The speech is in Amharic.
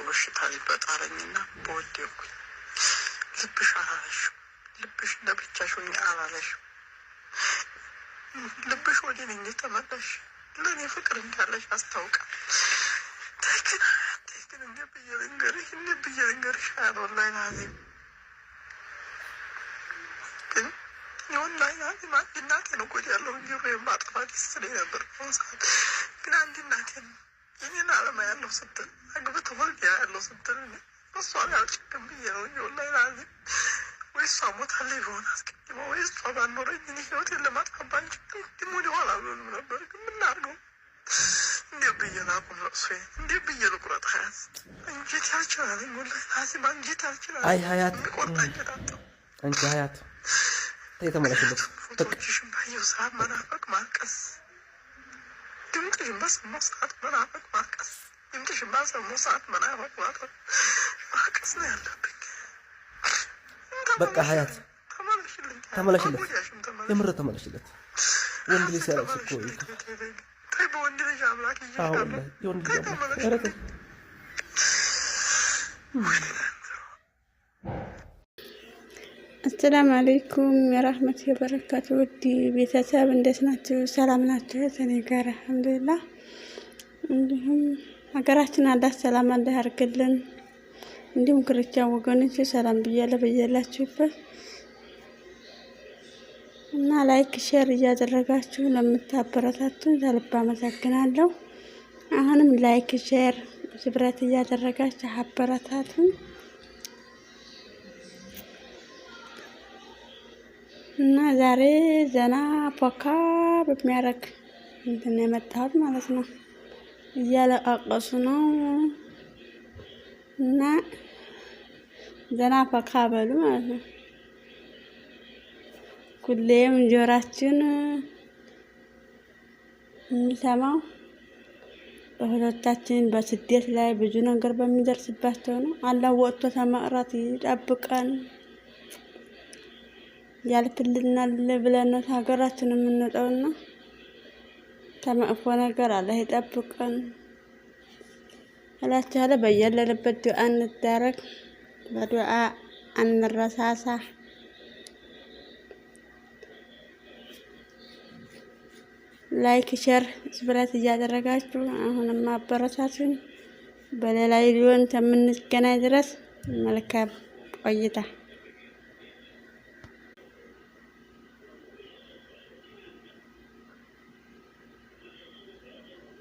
በሽታ በጣለኝና በወደኩኝ። ልብሽ አላለሽም። ልብሽ ለብቻሽ ሆኜ አላለሽም። ልብሽ ወደ እኔ ተመለሽ። ለእኔ ፍቅር እንዳለሽ አስታውቃል። ተይ ግን ተይ ግን እንዴት ብዬ ልንገርሽ? እንዴት ብዬ ልንገርሽ? ሀያት ወላሂ ላዚም ግን ወላሂ ላዚም አንድ እናቴን እጎዳለሁ እንጂ ሩሄን ባጠፋ ደስ ይለኝ ነበር። በአሁኑ ሰዓት ግን አንድ እናቴን የኔን አለማ ያለው ስትል አግብተህ ወልድ ያለው ስትል እሷ ላይ አልጨክም ብዬ ነው እንጂ ወላሂ ላዚም ወይ እሷ ሞታለች ቢሆን አስቀድሞ ወይ እሷ ባልኖረኝ እኔ ህይወቴን ለማጥፋት ባንችል ድሞ ወደኋላ አልሆንም ነበር። ግን ምን ላድርገው? እንዴት ብዬ ላቁም ለቅሶዬን? እንዴት ብዬ ልቁረጥ? ሀያት አንጀቴ አልችላለኝ። ወላሂ ላዚም አንጀቴ አልችላለኝ። አይ ሀያት፣ የሚቆርጥ አንጀት አጣሁ። አንቺ ሀያት ተይ ተመለሽለት። በቃ። ፎቶዎችሽን ባየሁ ሰዓት መናፈቅ ማልቀስ፣ ድምፅሽን በሰማሁ ሰዓት መናፈቅ ማልቀስ፣ ድምፅሽን ባሰማሁ ሰዓት መናፈቅ ማልቀስ ነው ያለብኝ። በቃ ሀያት ተመለሽልኝ፣ ተመለሽለት፣ አልጎዳሽም፣ ተመለሽ። የምር ተመለሽለት። ወንድ ልጅ ሲያለቅስ እኮ ይከፋል። ተይ፣ በወንድ ልጅ አምላክ አዎ ይዤሻለሁ። ወላሂ የወንድ ተይ ልጅ አምላክ። ኧረ ተመለሽልኝ። ተይ። አሰላሙ አለይኩም ወራህመቱላሂ ወበረካቱ። ውድ ቤተሰብ እንዴት ናችሁ? ሰላም ናችሁ? እኔ ጋር አልሐምዱሊላህ። እንዲሁም ሀገራችን አላህ ሰላም አላህ ያርግልን። እንዲሁም ክርስቲያን ወገኖች ሰላም ብያለሁ በያላችሁበት እና like share እያደረጋችሁ ለምታበረታቱን ከልብ አመሰግናለሁ። አሁንም like share ስብረት እያደረጋችሁ አበረታቱን። እና ዛሬ ዘና ፖካ በሚያደርግ እንትን የመጣሁት ማለት ነው። እያለቃቀሱ ነው እና ዘና ፈካ በሉ ማለት ነው። ሁሌም ጆራችን የሚሰማው በሁለታችን በስደት ላይ ብዙ ነገር በሚደርስባቸው ነው። አላህ ወጥቶ ተመቅረት ይጠብቀን፣ ያልፍልናል ብለን ነው ሀገራችን የምንወጣውና ከመጥፎ ነገር አላህ ይጠብቀን እላችኋለሁ። በያለንበት ዱዓ እንዳረግ፣ በዱዓ አንረሳሳ። Like share ስብረት እያደረጋችሁ አሁንም አበረታቱን። በሌላ ቪዲዮ እስከምንገናኝ ድረስ መልካም ቆይታ።